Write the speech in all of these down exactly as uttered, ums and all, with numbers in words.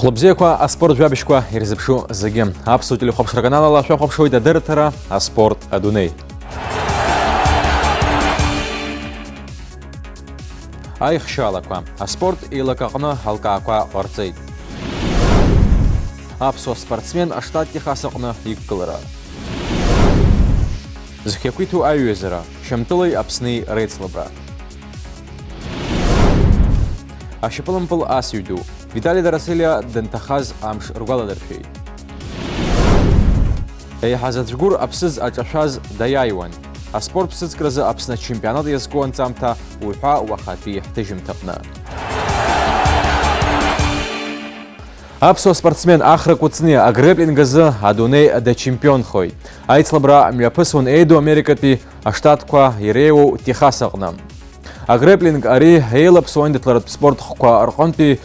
Лыбзиақәа аспорт жәабжьқәа ирзыԥшу зегьы. Аԥсуа телехәаԥшра каналала шәахәаԥшуеит адырраҭара «Аспорт адунеи». Аихшьаалақәа. Аспорт еилакаҟны алкаақәа ҟарҵеит. Аԥсуа спортсмен аштат Техас аҟны иқәгылара. Зхы иақәиҭу аиҩызара, Шьамтәылеи Аԥсни реицлабра. Ашьапылампыл асҩ ду. Витали Дараселиа данҭахаз амш ргәаладыршәеит. Еиҳа заҵә гәыр аԥсыӡ аҿашәаз даиааиуан. Аспорт ԥсыӡкразы Аԥсны ачемпионат иазку анҵамҭа уҳәа уахатәи ҳҭыжьымҭаҟны. Аԥсуа спортсмен Ахра Кәыҵниа агреплинг азы адунеи дачемпионхоит. Аицлабра мҩаԥысуан Еиду Америкатәи аштатқәа иреиуоу Техас аҟны. Агреплинг ари еилаԥсоу аиндаҭларатә спорт хкқәа рҟынтәи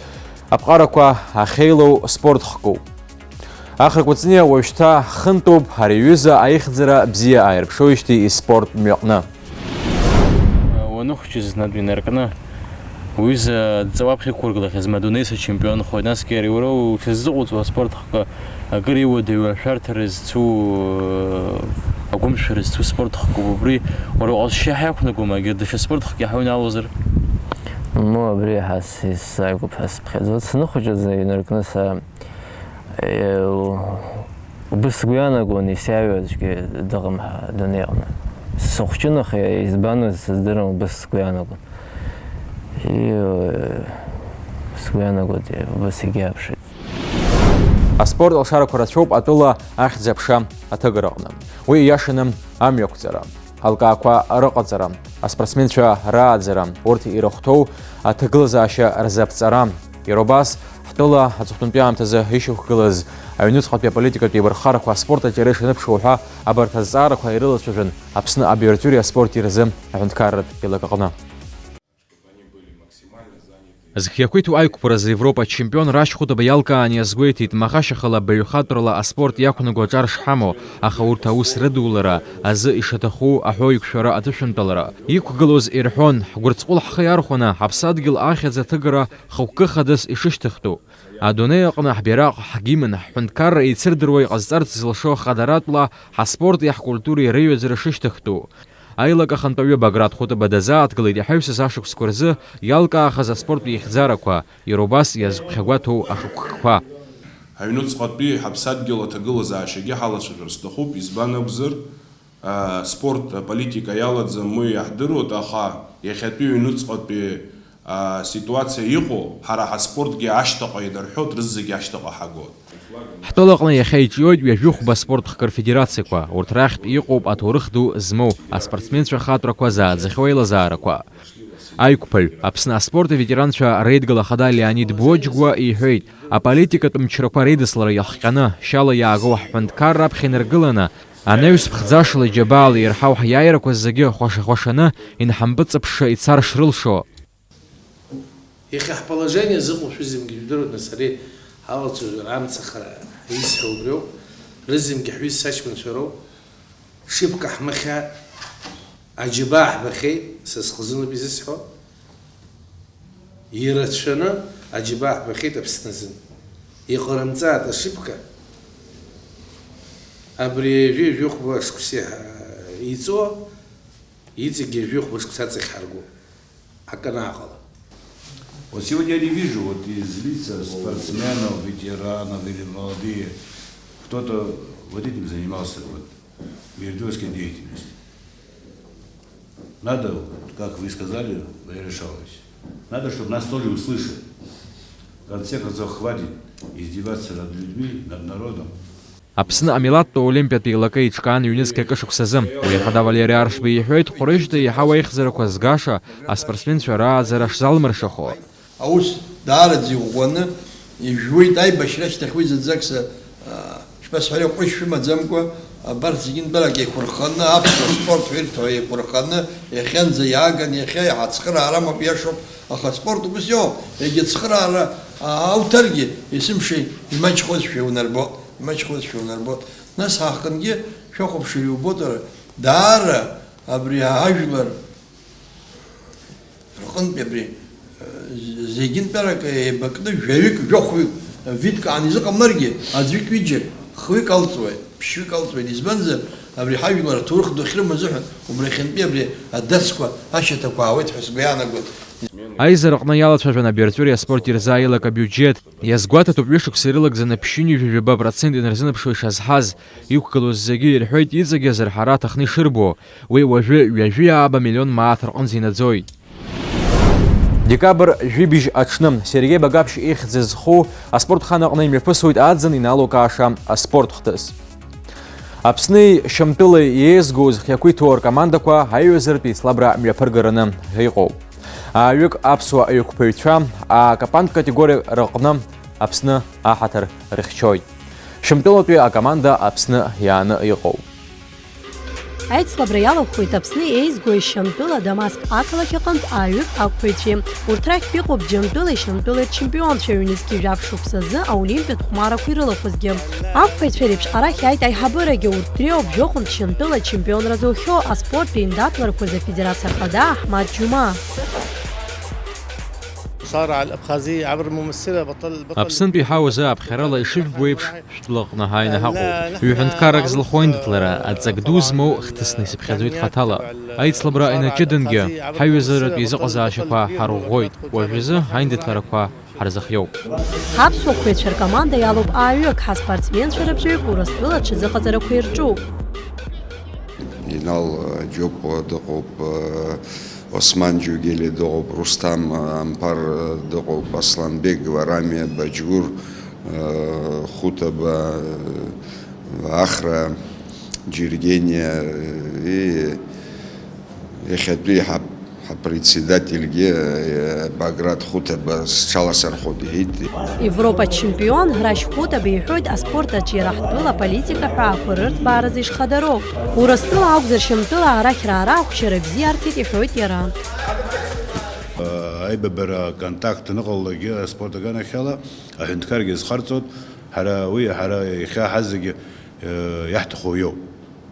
аԥҟарақәа ахьеилоу спорт хкуп. Ахра Кәыҵниа уажәшьҭа хынтәуп ари аҩыза аихьӡара бзиа ааирԥшуижьҭеи испорт мҩаҟны. Уанхәыҷыз знатә инаркны, уҩыза адҵа уаԥхьа иқәургылахьаз, Мадунеи сачемпионхоит, насгьы ари уара уҽыззыҟоуҵо аспорт хкы акыр иуадаҩу ашәарҭара зцу, агәымшәара зцу спорт хкуп, убри уара уҟазшьа ҳәа иақәнагома, егьырҭ даҽа спорт хк иаҳа уҩналозар? Моу, абри иаҳа сисзааигәоуп ҳәа сыԥхьаӡоит. Саныхәыҷыз инаркны са, э, убыс сгәы иаанагон, исиааиуа аӡәгьы дыҟам ҳәа адунеи аҟны. Сыхәҷын, аха избаныз сыздырам, убыс сгәы иаанагон. И, э, сгәы иаанагоит, убыс егьиааԥшит. Аспорт алшарақәа рацәоуп атәыла ахьӡ-аԥша аҭыгараҟны. Уи ииашаны амҩақәҵара, алкаақәа рыҟаҵара, аспортсменцәа рааӡара, урҭ ирыхәҭоу аҭагылазаашьа рзаԥҵара. Иара убас, ҳтәыла аҵыхәтәантәи аамҭазы ишьақәгылаз аҩнуҵҟатәи аполитикатәи еибарххарақәа аспорт аҿы иара ишаныԥшуа уҳәа абарҭ азҵаарақәа ирылацәажәон Аԥсны абиуаҵәыреи аспорти рзы аҳәынҭқарратә еилакаҟны. Зхы иақәиҭу аиқәԥаразы Европа ачемпион Рашь Хәытба иалкааны иазгәеиҭеит, маҟашьахала баҩхатәрала аспорт иақәнаго аҿар шҳамоу, аха урҭ аус рыдулара азы ишаҭаху аҳәоу иқәшәара аҭышәынтәалара. Иқәгылоз ирҳәон, ҳгәырҵҟәыл ҳхы иархәаны, ҳаԥсадгьыл ахьӡ аҭыгара хықәкы хадас ишышьҭыхтәу. Адунеи аҟны ҳбираҟ, ҳгимн, ҳҳәынҭқарра еицырдыруа иҟазҵарц зылшо хадаратәла ҳаспорти ҳкультуреи рыҩаӡара шышьҭыхтәу. Аилак ахантәаҩы Баграт Хәытба дазааҭгылеит иҳаҩсыз ашықәсқәа рзы иалкаахаз аспорттә ихьӡарақәа, иара убас иазгәхьагәаҭоу ахықәкқәа. Аҩнуҵҟатәи ҳаԥсадгьыл аҭагылазаашьагьы ҳалацәажәар сҭахуп, избан акәзар, а, спорт аполитика иалаӡам, уи иаҳдыруеит, аха иахьатәи аҩнуҵҟатәи, а, ситуациа иҟоу, ҳара ҳаспортгьы ашьҭаҟа идырҳәоит, рызегьы ашьҭаҟа ҳагоит. Ҳтәылаҟны иахьа иҿиоит ҩажәихәба спорт хкы рфедерациақәа, урҭ рахьтә иҟоуп аҭоурых ду змоу аспортсменцәа ахатәрақәа зааӡахьоу аилазаарақәа. Аиқәԥаҩ, Аԥсны аспорт аветеранцәа реидгыла ахада Леонид Боџьгәа иҳәеит, аполитикатә мчрақәа реидыслара иахҟьаны, шьала иаагоу ҳҳәынҭқарра аԥхьа инаргыланы, анаҩс ԥхӡашла џьабаала ирҳау ҳиааирақәа зегьы хәаша-хәашаны инҳампыҵыԥшша ицар шрылшо. Иахьа ҳположение зыҟоу шәызегьы жәдыруеит, нас ари ҳалацәажәара амцахара исҳәо убриоуп. Рызегьы ҳҩызцәа ачманцәа роуп. Шьыԥка ҳмыхьа аџьабаа ҳбахьеит, са схазыноуп изысҳәо. Ирацәаны аџьабаа ҳбахьеит Аԥсназын. Иҟарымҵааит ашьыԥка. Абри ҩажәи жәохәба шықәса иаҳа иҵо, иҵегьы ҩажәи жәохәба шықәса аҵахь ҳарго. Акы анаҟала. Вот сегодня я не вижу вот из лица спортсменов, ветеранов или молодые, кто-то вот этим занимался, вот, волонтёрской деятельностью. Надо, вот, как вы сказали, Валерий Шалович, надо, чтобы нас тоже услышали. В конце концов, хватит издеваться над людьми, над народом. Аԥсны амилаҭтә олимпиатә еилакы еиҿкаан ҩнызқьи акы шықәсазы. Уи ахада Валери Аршба иҳәоит, Ҟәрышьҭа еиҳау аихьӡарақәа згаша аспортсменцәа рааӡара шзалмыршахо. Аус даараӡа иӷәӷәаны ижәуеит, аибашьра ашьҭахь уи зынӡак са, а, шԥасҳәари, ҟәрышь шәымаӡамкәа, абарҭ зегьы нтәарак еиқәырханы, аԥсуа спорт ҳәа ирҭо еиқәырханы, иахьанӡа иааган, иахьа иҳацхыраара амоуп, иашоуп, аха аспорт убас иоуп, егьа цхыраара, а, ауҭаргьы, есымша имаҷхозшәа унарбо. Имаҷхозшәа унарбоит. Нас ҳаахкынгьы шәахәаԥшыр иубоит, ара, даара абри ажәлар рҟынтәи абри, э, зегьынтәарак еибакны жәаҩык, жәохәҩык, Витк аан изыҟамларгьы, аӡәык-ҩыџьак, хҩык алҵуеит, ԥшьҩык алҵуеит, избанзар, абри ҳажәлар аҭоурых ду ахьрымоу азыҳәан, убрахьынтәи абри адацқәа ашьаҭақәа аауеит ҳәа сгәы иаанагоит. Аизараҟны иалацәажәон абаҩрҵәыреи аспорти рзы аилак абиуџьеҭ. Иазгәаҭатәуп, ҩышықәса ирылагӡаны ԥшьынҩажәи жәаба процент инарзынаԥшуа ишазҳаз. Иқәгылоу зегьы ирҳәоит, иҵегьы азырҳара аҭахны ишырбо. Уи уажәы ҩажәи ааба миллион мааҭ рҟынӡа инаӡоит. Декабр жәибжь аҽны Сергеи Багаԥшь ихьӡ зху аспорт хан аҟны имҩаԥысуеит аӡын иналукааша аспорт хҭыс. Аԥсни Шьамтәылеи еизгоу зхы иақәиҭу ркомандақәа аиҩызаратә еицлабра мҩаԥыргараны иҟоуп. Ааҩык аԥсуа аҩықәԥаҩцәа акапантә категориа рыҟны Аԥсны аҳаҭыр рыхьчоит. Шьамтәылатәи акоманда Аԥсны иааны иҟоуп. Аицлабра иалахәхеит Аԥсны еизгои Шьамтәыла Дамаск ақалақь аҟынтә ааҩык ақәԥаҩцәеи. Урҭ рахьтә иҟоуп Џьамтәылеи Шьамтәылеи рчемпионцәа, ҩнызқьи жәаф шықәсазы аолимпиатә хәмарақәа ирылахәызгьы. Ақәԥаҩцәа реиԥш арахь иааит аиҳабырагьы, урҭ дреиуоуп жәохәынтә Шьамтәыла ачемпионра зухьоу аспорттә еиндаҭларақәа рзы афедерациа ахада Аҳмаҭ Џьума. صار على الأبخازية عبر ممثلة بطل، بطل. Аԥсынтәи ҳауазы аԥхьарала ишыжәбо еиԥш, Шәтәылаҟны ҳааины ҳаҟоуп. Ҩ-ҳәынҭқаррак зылхо аиндаҭлара, аҵак ду змоу хҭысны исыԥхьаӡоит хаҭала. Аицлабра инаҷыдангьы, ҳаиҩызаратә еизыҟазаашьақәа ҳарӷәӷәоит. Уажәазы аиндаҭларақәа ҳарзыхиоуп. Ҳаԥсуа қәеицәа ркоманда иалоуп ааҩык, ҳаспортсменцәа рыбжаҩык Урыстәыла аҽазыҟаҵарақәа ирҿуп. Инал Џьопуа дыҟоуп, Осман Џьугели дыҟоуп, Русҭам Амԥар дыҟоуп, Асланбег Варамиа, Баџьгәыр Хәытаба, Ахра Џьергениа, и, иахьатәи ҳап-, ҳапредседательгьы, э, Баграт Хәытаба сҽаласырхәуеит иҳәеит. Европа ачемпион Рашь Хәытаба иҳәоит аспорт аҿиара ҳтәыла аполитика ҳәаақәа рырҭбааразы ишхадароу. Урыстәыла акәзар, Шьамтәыла арахь раара ахәшьара бзиа арҭеит, иҳәоит иара. Аибабара, контакт аныҟалалакгьы аспорт аганахьала аҳәынҭқаргьы азхарҵоит. Ҳара уи, ҳара иахьа ҳазегьы, э, иаҳҭаху иоуп.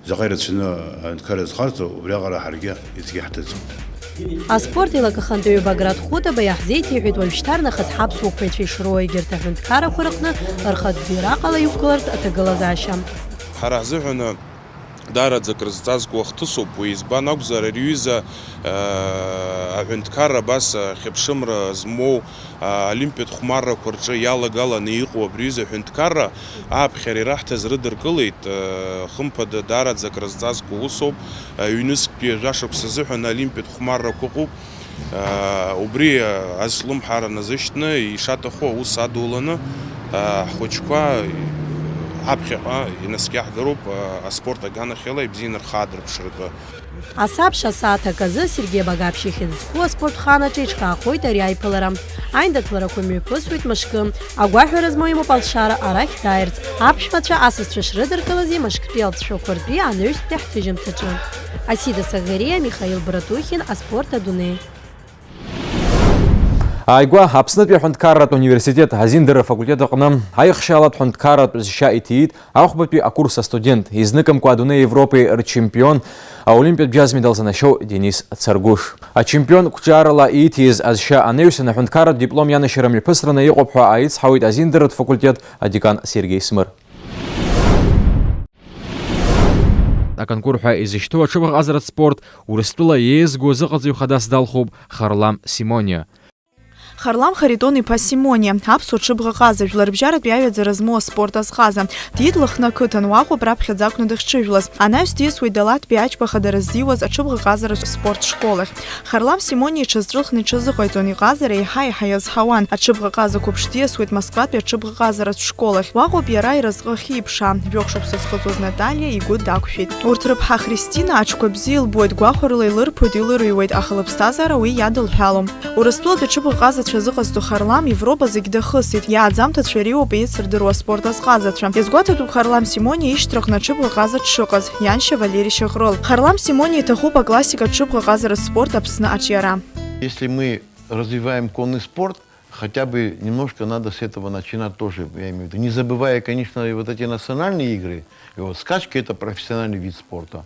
Заҟа ирацәаны аҳәынҭқарра зхарҵо, убриаҟара ҳаргьы иацгьы ҳҭыҵуп. Аспорт еилакахантәаҩы Баграт Хәытаба иаҳзеиҭеиҳәеит уажәшьҭарнахыс ҳаԥсуа қәеицәа ишроуа егьырҭ аҳәынҭқаррақәа рыҟны рхатә бираҟала иқәгылартә аҭагылазаашьа. Ҳара ҳзыҳәан даараӡа акрызҵазкуа хҭысуп уи, избан акәзар, ари аҩыза, аа, аҳәынҭқарра абас ахьыԥшымра змоу, аа, олимпиатә хәмаррақәа рҿы иалагаланы иҟоу абри аҩыза аҳәынҭқарра ааԥхьара ираҳҭаз рыдыркылеит, аа, хымԥада, даараӡа акрызҵазкуа усоуп, аа, ҩнызқьтәи жәашықәса азыҳәан олимпиатә хәмаррақәа ыҟоуп. Убри азҿлымҳара назышьҭны, ишаҭаху аус адуланы, ҳхәыҷқәа ҳаԥхьаҟа инаскьаҳгароуп, аспорт аганахьала ибзианы рхы аадырԥшратәы. Асабша сааҭ аказы Сергеи Багаԥшь ихьӡ зху аспорт ханаҿы иҿкаахоит ари аиԥылара. Аиндаҭларақәа мҩаԥысуеит мышкы. Агәаҳәара змоу имоуп алшара арахь дааирц. Аԥшәмацәа асасцәа шрыдыркылази мышктәи алҵшәақәа ртәи анаҩстәи ҳҭыжьымҭаҿы. Асида Саӷериа, Михаил Братухин, аспорт адунеи. Ааигәа Аԥснытәи аҳәынҭқарратә университет азиндырра афакультет аҟны аихшьаалатә ҳәынҭқарратә зшьа иҭиит ахәбатәи акурс астудент, изныкымкәа адунеи Европеи рчемпион, аолимпиатә џьаз медал занашьоу Денис Царгәыш. Ачемпион қәҿиарала ииҭиз азшьа анаҩсан аҳәынҭқарратә диплом ианашьара мҩаԥысраны иҟоуп ҳәа аицҳауеит азиндырратә факультет адекан Сергеи Смыр. Аконкур ҳәа изышьҭоу аҽыбӷаҟазаратә спорт Урыстәыла иеизгоу азыҟаҵаҩ хадас далхуп Харлам Симониа. Харлам Харитон-иԥа Симониа, аԥсуа ҽыбӷаҟаза, жәларбжьаратәи аҩаӡара змоу аспорт азҟаза. Диит Лыхны ақыҭан, уаҟоуп раԥхьаӡа акәны дахьҽыжәлаз. Анаҩс диасуеит Далаҭтәи Ачба хадара ззиуаз аҽыбӷаҟазаратә спорт школ ахь. Харлам Симониа иҽазҵәылхны иҽазыҟаиҵон, иҟазара еиҳа-еиҳа иазҳауан. Аҽыбӷаҟаза қәыԥш диасуеит Москватәи аҽыбӷаҟазаратә школ ахь. Уаҟоуп иара иразҟы ахьиԥшаа. Жәохә шықәса зхыҵуаз Наталиа игәы дақәшәеит. Урҭ рыԥҳа Христина аҽқәа бзиа илбоит, гәахәарыла илырԥоит, илырыҩуеит, аха лыԥсҭазаара уи иадылҳәалом. Урыстәылатәи аҽыбӷаҟазацәа зыҟазҵо Харлам Европа зегь дахысит, иааӡамҭацәа иреиуоуп еицырдыруа аспорт азҟазацәа. Иазгәаҭатәуп Харлам Симониа ишьҭрахны аҽыбӷаҟаза дшыҟаз, ианшьа Валери Шьаҟрыл. Харлам Симониа иҭахуп аклассикатә ҽыбӷаҟазаратә спорт Аԥсны аҿиара. Если мы развиваем конный спорт, хотя бы немножко надо с этого начинать тоже, я имею в виду. Не забывая, конечно, и вот эти национальные игры. И вот скачки — это профессиональный вид спорта.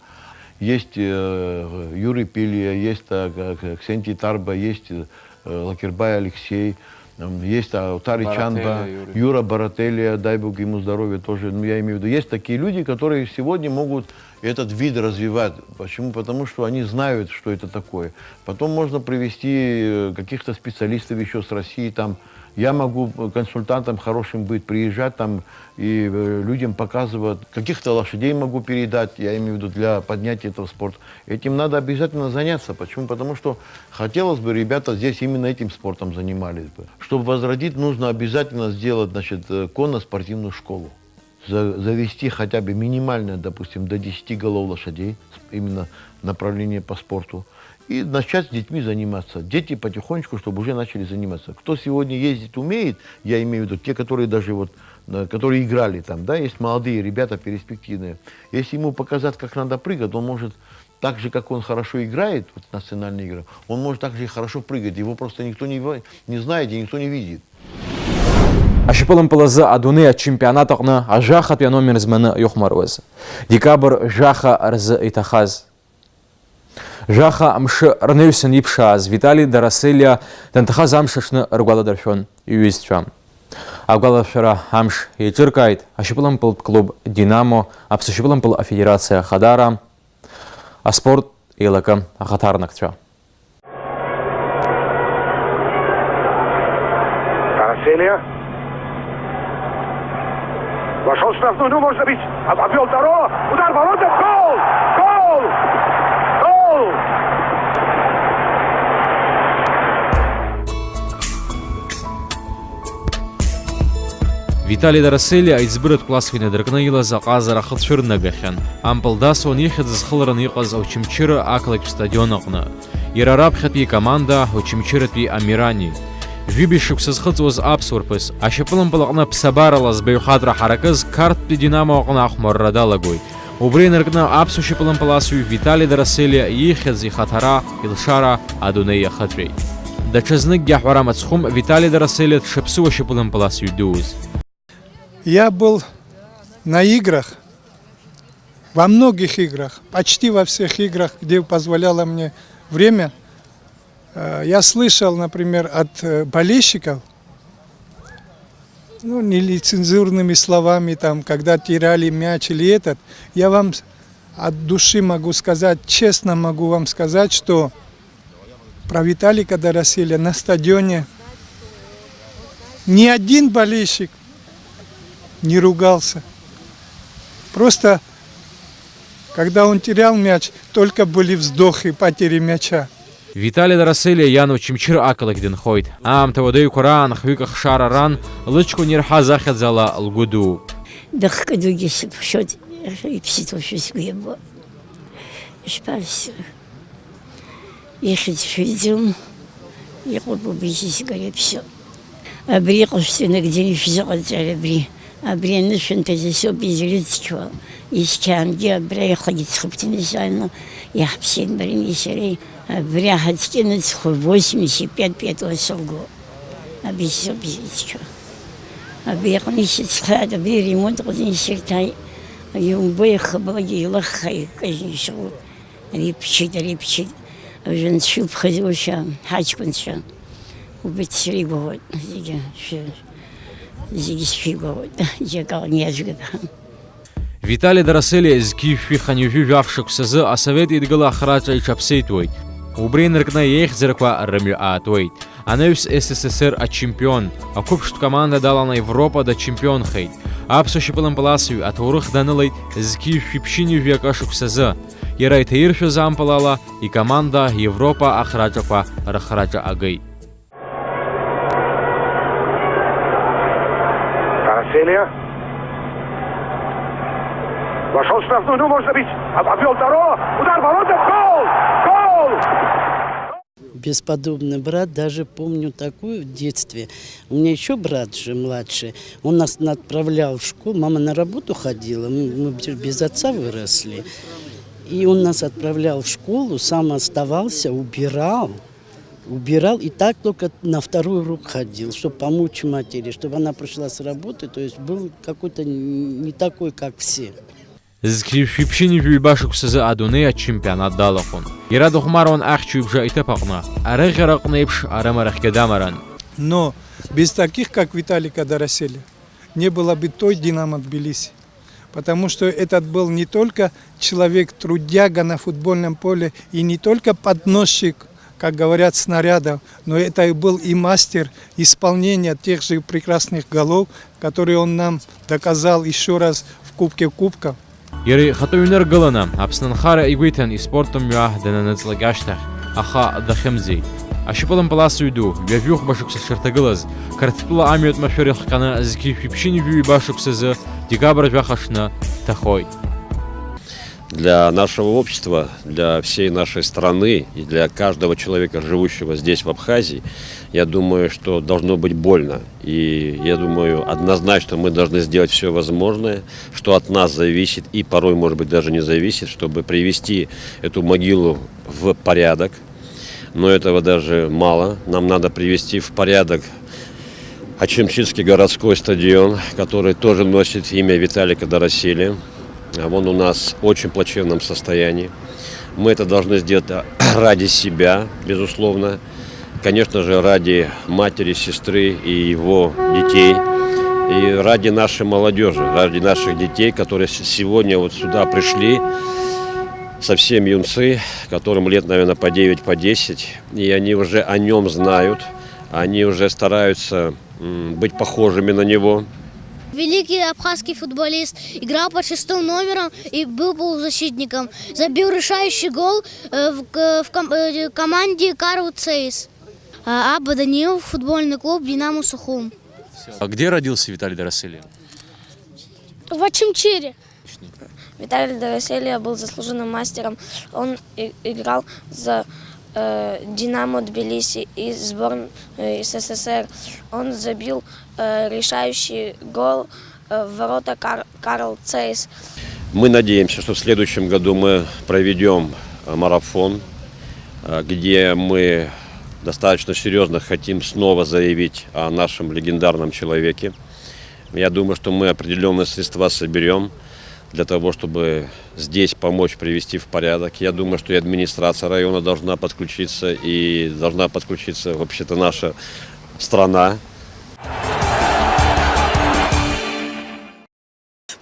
Есть, э, Юрий Пилья, есть, э, К-, К-, Ксентий Тарба, есть, э, Лакербай Алексей. Там есть Алтари Барателя Чанба, Юра. Юра Барателя, дай Бог ему здоровья тоже. Ну, я имею в виду, есть такие люди, которые сегодня могут этот вид развивать. Почему? Потому что они знают, что это такое. Потом можно привести э, каких-то специалистов еще с России. Там я могу э, консультантом хорошим быть, приезжать там и э, людям показывать. Каких-то лошадей могу передать, я имею в виду для поднятия этого спорта. Этим надо обязательно заняться. Почему? Потому что хотелось бы ребята здесь именно этим спортом занимались бы. Чтобы возродить, нужно обязательно сделать, значит, э, конно-спортивную школу. За- завести хотя бы минимально, допустим, до десяти голов лошадей, именно направление по спорту. И начать с детьми заниматься. Дети потихонечку, чтобы уже начали заниматься. Кто сегодня ездить умеет, я имею в виду те, которые даже вот, э, которые играли там, да, есть молодые ребята перспективные. Если ему показать, как надо прыгать, он может так же, как он хорошо играет вот, в национальные игры, он может так же и хорошо прыгать. Его просто никто не, во- не знает и никто не видит. Ашьапылампыл азы адунеи ачемпионат аҟны ажәахатәи аномер зманы ихәмаруаз. Декабр жәаха рзы иҭахаз. Жәаха мшы рнаҩсан иԥшааз Витали Дараселиа данҭахаз амш аҽны ргәаладыршәон иҩызцәа. Агәалашәара амш еиҿыркааит ашьапылампылтә клуб Динамо, Аԥсны ашьапылампыл афедерациа Ахадара, аспорт еилакы ахаҭарнакцәа. Караселия. Вошел в штрафную, ну можно бить. Об- Обвел второго. Удар ворота. Гол! Гол! Гол! Витали Дараселиа аиҵбыратә классқәа инадыркны илаз аҟазара ахы цәырнагахьан. Ампыл дасуан ихьӡ зхылараны иҟаз Очамчыра ақалақьтә стадион аҟны. Иара раԥхьатәи икоманда, Очамчыратәи Амирани. Жәибжь шықәса зхыҵуаз аԥсуа рԥыс, ашьапылампыл аҟны ԥсабарала збаҩхатәра ҳаракыз Қарҭтәи Динамо аҟны ахәмарра далагоит. Убри инаркны аԥсуа шьапылампыласҩы Витали Дараселиа ихьӡ, ихаҭара, илшара адунеи иахыҵәеит. Даҽазныкгьы аҳәара мыцхәым Витали Дараселиа дшаԥсыуа шьапылампыласҩы дуз. Я был на играх, во многих играх, почти во всех играх, где позволяло мне время. Э, Я слышал, например, от э, болельщиков, ну, нелицензурными словами, там, когда теряли мяч или этот, я вам с- от души могу сказать, честно могу вам сказать, что про Виталика Дараселя на стадионе ни один болельщик не ругался. Просто, когда он терял мяч, только были вздохи потери мяча. Витали Дараселиа иан Очамчыра ақалақь дынхоит. Аамҭа уадаҩқәа раан хҩык ахшара ран, лыҷкәын ирҳаз ахьӡала лгәы дууп. Дыхкыдугьы сыԥхьоит, иԥсит уажәы сгәы иабо. Ишԥарсу? Ихьӡ шәиӡом, иҟоуп убри зызгара иԥсоу. Абри иҟашәҵо нагӡаны ишәзыҟаҵар абри. Абри анышәынҭазы соуп изрыцқьуа, исқьаангьы абра ихагьы ҵхыбҭаны сааины иаҳԥсеит Маринеи сареи. Абри аҳаҵкьын ыцхәы восемьдесят пять пятого сылго. Абри соуп изрыцқьуа. Абри аҟны исыцхрааит, абри ремонт ҟазан исырҭааит. Иумбои, хыблагьы илыхха икажьны ишыҟоу. Ари ԥшьит, ари ԥшьит. Уажәы анцәа иуԥхаз иушьа, ҳаҷкәынцәа. Убырҭ сригәаӷәоит, зегьы шәы-, зегьы сшәигәаӷәоит, џьакала иазгап ҳәа. Витали Дараселиа зқьи жәшәи хынҩажәи жәаф шықәсазы Асовет Еидгыла ахраҿа иҽаԥсеитәуеит. Убри инаркны иеихьӡарақәа рымҩа аатуеит. Анаҩс С С С Р ачемпион, ақәыԥштә команда даланы Европа дачемпионхеит. Аԥсуа шьапылампыласҩы аҭоурых данылеит зқьи жәшәи ԥшьынҩажәи акы шықәсазы. Иара иҭаиршәыз ампылала икоманда Европа ахраҿақәа рыхраҿа агеит. Караселия. Вошел в штрафную, ну можно бить. Об- Обвел второго. Удар ворота. Гол! Гол! Бесподобный брат, даже помню такую в детстве. У меня еще брат же младший, он нас отправлял в школу, мама на работу ходила, мы мы без отца выросли. И он нас отправлял в школу, сам оставался, убирал. Убирал и так только на второй урок ходил, чтобы помочь матери, чтобы она пришла с работы, то есть был какой-то не такой, как все. Зқьи жәшәи ԥшьынҩажәи ҩба шықәсазы адунеи ачемпионат далахәын. Иара дыхәмаруан ахьчаҩбжа иҭыԥ аҟны, арыӷьара аҟны еиԥш арымарахьгьы дамаран. Но Без таких, как Виталика Дороселя, не было бы той «Динамо Тбилиси». Потому что этот был не только человек-трудяга на футбольном поле и не только подносчик, как говорят, снарядов, но это и был и мастер исполнения тех же прекрасных голов, которые он нам доказал ещё раз в Кубке кубков. Иара ихатәы ҩны ргыланы, Аԥсны анхара игәы иҭан испорттә мҩа дананыҵлак ашьҭахь, аха дахьымӡеит. Ашьапылампыласҩы ду, ҩажәихәба шықәса дшырҭагылаз, Қырҭтәыла амҩатә машәыр ихҟьаны зқьи жәшәи ԥшьынҩажәи ҩба шықәсазы декабр жәаха шны дҭахоит. Для нашего общества, для всей нашей страны и для каждого человека, живущего здесь, в Абхазии, я думаю, что должно быть больно. И я думаю, однозначно мы должны сделать всё возможное, что от нас зависит и порой, может быть, даже не зависит, чтобы привести эту могилу в порядок. Но этого даже мало. Нам надо привести в порядок Ачамчитский городской стадион, который тоже носит имя Виталика Дороселя. А он у нас в очень плачевном состоянии. Мы это должны сделать, а, ради себя, безусловно. Конечно же, ради матери, сестры и его детей. И ради нашей молодёжи, ради наших детей, которые с-, сегодня вот сюда пришли, совсем юнцы, которым лет, наверное, по девять, по десять. И они уже о нём знают, они уже стараются, м, быть похожими на него. Великий абхазский футболист, играл под шестым номером и был полузащитником. Забил решающий гол, э, в к-, в ком-, э, команде Карл Цейс. А, Аба Данил, футбольный клуб «Динамо Сухум». А где родился Виталий Дороселия? В Очамчире. Виталий Дороселия был заслуженным мастером. Он и-, играл за, э, «Динамо Тбилиси» и сборную С С С Р. Он забил, э, решающий гол, э, в ворота Кар-, Карл Цейс. Мы надеемся, что в следующем году мы проведём, э, марафон, э, где мы достаточно серьёзно хотим снова заявить о нашем легендарном человеке. Я думаю, что мы определённые средства соберём для того, чтобы здесь помочь привести в порядок. Я думаю, что и администрация района должна подключиться, и должна подключиться вообще-то наша страна.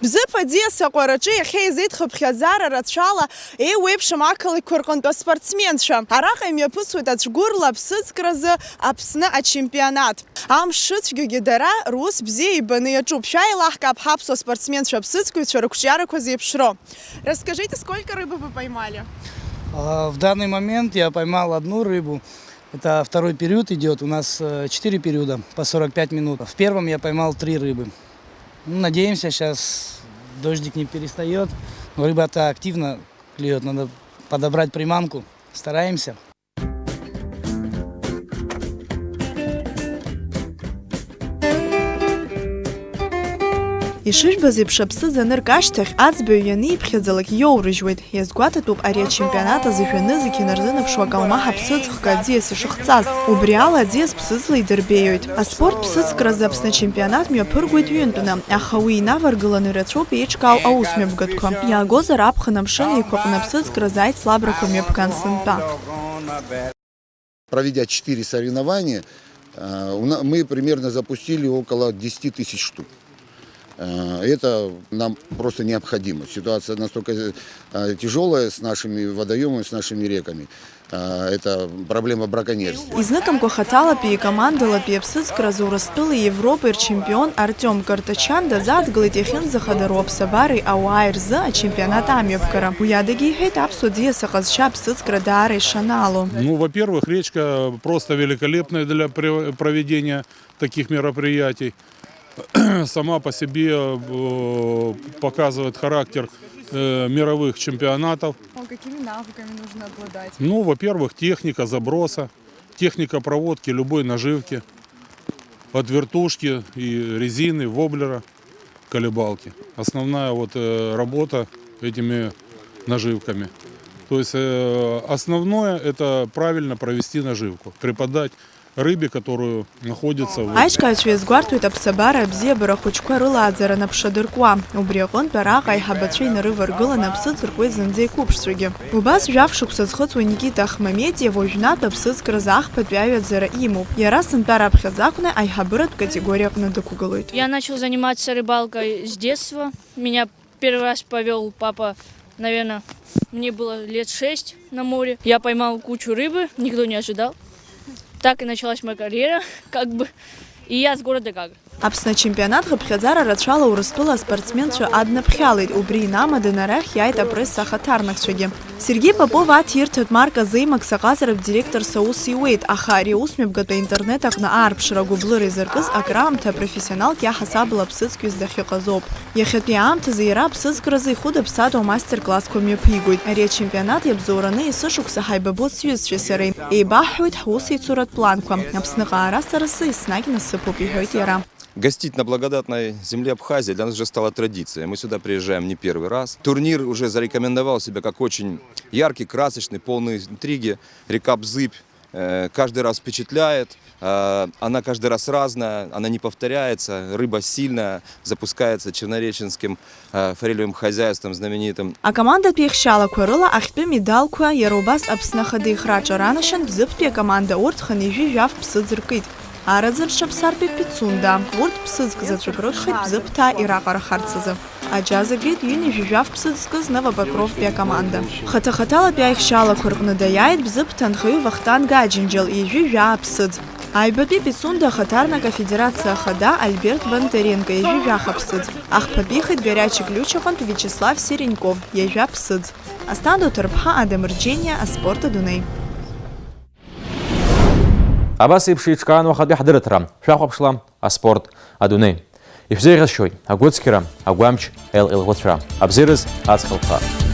Бзыԥ аӡиас аҟәараҿы иахьа еизеит хыԥхьаӡара рацәала еиуеиԥшым ақалақьқәа рҟынтә аспортсменцәа. Араҟа имҩаԥысуеит ацәгәырла аԥсыӡкразы Аԥсны ачемпионат. Амш шыцәгьоугьы дара рус бзиа ибаны иаҿуп. Шәааи еилаҳкаап ҳаԥсуа спортсменцәа аԥсыӡкҩцәа рықәҿиарақәа зеиԥшроу. Расскажите, сколько рыбы вы поймали? А, в данный момент я поймал одну рыбу. Это второй период идёт. У нас, э, четыре периода по сорок пять минут. В первом я поймал три рыбы. Ну, надеемся, щас дождик не перестаёт. Но рыба-то активно клюёт. Надо подобрать приманку. Стараемся. Ишыжәбаз еиԥш, аԥсыӡ анырк ашьҭахь, аӡбаҩ ианиԥхьаӡалак иоурыжьуеит. Иазгәаҭатәуп ари ачемпионат азы жәанызқь инарзынаԥшуа акалмаҳа ԥсыӡ хкы аӡиас ишыхҵаз. Убри ала аӡиас ԥсыӡла идырбеиоит. Аспорт ԥсыӡкразы Аԥсны ачемпионат мҩаԥыргоит ҩынтәны, аха уи инаваргыланы ирацәоуп еиҿкаау аусмҩаԥгатәқәа. Иаагозар, аԥхын амшын еиқәаҟны аԥсыӡкразы аицлабрақәа мҩаԥган сынтәа. Проведя четыре соревнования, э, у на-, мы примерно запустили около десяти тысяч штук. Э, это нам просто необходимо. Ситуация настолько, э, тяжёлая с нашими водоёмами, с нашими реками. Э, это проблема браконьерства. Изныкымкәа хаҭалатәи икомандалатәи аԥсыӡкразы Урыстәылеи Европеи рчемпион Артиом Картачиан дазааҭгылеит иахьынӡахадароу аԥсабареи ауааи рзы ачемпионат амҩаԥгара. Уи адагьы иҳәеит, аԥсуа ӡиас аҟазшьа аԥсыӡкра даара ишанаало. Ну, во-первых, речка просто великолепная для пре-, проведения таких мероприятий. Сама по себе, э, показывает характер, э, мировых чемпионатов. Ну, какими навыками нужно обладать? Ну, во-первых, техника заброса, техника проводки любой наживки, от вертушки и резины, воблера, колебалки. Основная вот, э, работа этими наживками. То есть, э, основное — это правильно провести наживку, преподать рыбе, которую находится в Аиҿкааҩцәа иазгәарҭоит аԥсабара абзиабара ахәыҷқәа рылааӡара анаԥшадыркуа. Убри аҟынтә араҟа аиҳабацәа инарываргыланы аԥсыӡ ркуеит зынӡа иқәыԥшцәагьы. Убас жәаф шықәса зхыҵуа Никита Ахмамедиев уажәнатә аԥсыӡкразы ахԥатәи аҩаӡара имоуп. Иара сынтәа раԥхьаӡа акәны аиҳабыратә категориа аҟны дықәгылоит. Я начал заниматься рыбалкой с детства. Меня первый раз повёл папа, наверное, мне было лет шесть на море. Я поймал кучу рыбы, никто не ожидал. Так и началась моя карьера, как бы. И я с города Гага. Аԥсны ачемпионат хыԥхьаӡара рацәала Урыстәыла аспортсменцәа аднаԥхьалеит, убри инамаданы арахь иааит апресса ахаҭарнакцәагьы. Сергеи Попов аҭирҭатә марка Зеимакс аҟазаратә директорс аус иуеит, аха ари аусмҩаԥгатә аинтернет аҟны аарԥшра агәыблыра изыркыз акраамҭа апрофессионалк иаҳасабала аԥсыӡкҩыс дахьыҟаз ауп. Иахьатәи аамҭазы иара аԥсыӡкразы ихәыда-ԥсадоу амастер-классқәа мҩаԥигоит. Ари ачемпионат иабзоураны есышықәса ҳаибабоит сҩызцәеи сареи. Еибаҳҳәоит ҳусеицуратә планқәа. Аԥсныҟа аара сара сзы еснагь насыԥуп, иҳәоит иара. Гостить на благодатной земле Абхазии для нас уже стала традицией. Мы сюда приезжаем не первый раз. Турнир уже зарекомендовал себя как очень яркий, красочный, полный интриги. Река Бзыбь, э, каждый раз впечатляет. Э, она каждый раз разная, она не повторяется. Рыба сильная, запускается чернореченским, э, форелевым хозяйством знаменитым. Акомандатә еихшьалақәа рыла ахьтәы медалқәа, иара убас Аԥсны Ахада ихра аҿаранашьан Бзыԥтәи акоманда урҭ хынҩажәи жәаф ԥсыӡ ркит. Араӡын рҽаԥсартәит Пицунда. Урҭ ԥсыӡк заҵәык рыгхеит Бзыԥҭаа ираҟарахарц азы. Аџьа згеит ҩынҩажәи жәаф ԥсыӡ зкыз Новопокровтәи акоманда. Хаҭа-хаҭалатәи аихшьалақәа рҟны даиааит Бзыԥҭа анхаҩы Вахтанг Аџьынџьал ҩажәи жәаа ԥсыӡ. Аҩбатәи Пицунда ахаҭарнак афедерациа ахада Альберт Бондаренко ҩажәи жәаха ԥсыӡ. Ахԥатәихеит Горячий Ключ аҟынтә Вячеслав Серенков ҩажәа ԥсыӡ. Асҭанда Уҭарԥҳа, Адам Рџьениа, аспорт адунеи. Абас еиԥш еиҿкаан уахатәи ҳдырраҭара. Шәахәаԥшла аспорт адунеи. Ишәзеиӷьасшьоит агәыцқьара, агәамч, аилҟьа-еилӷәыцәра. Абзиараз, аҵх алԥха.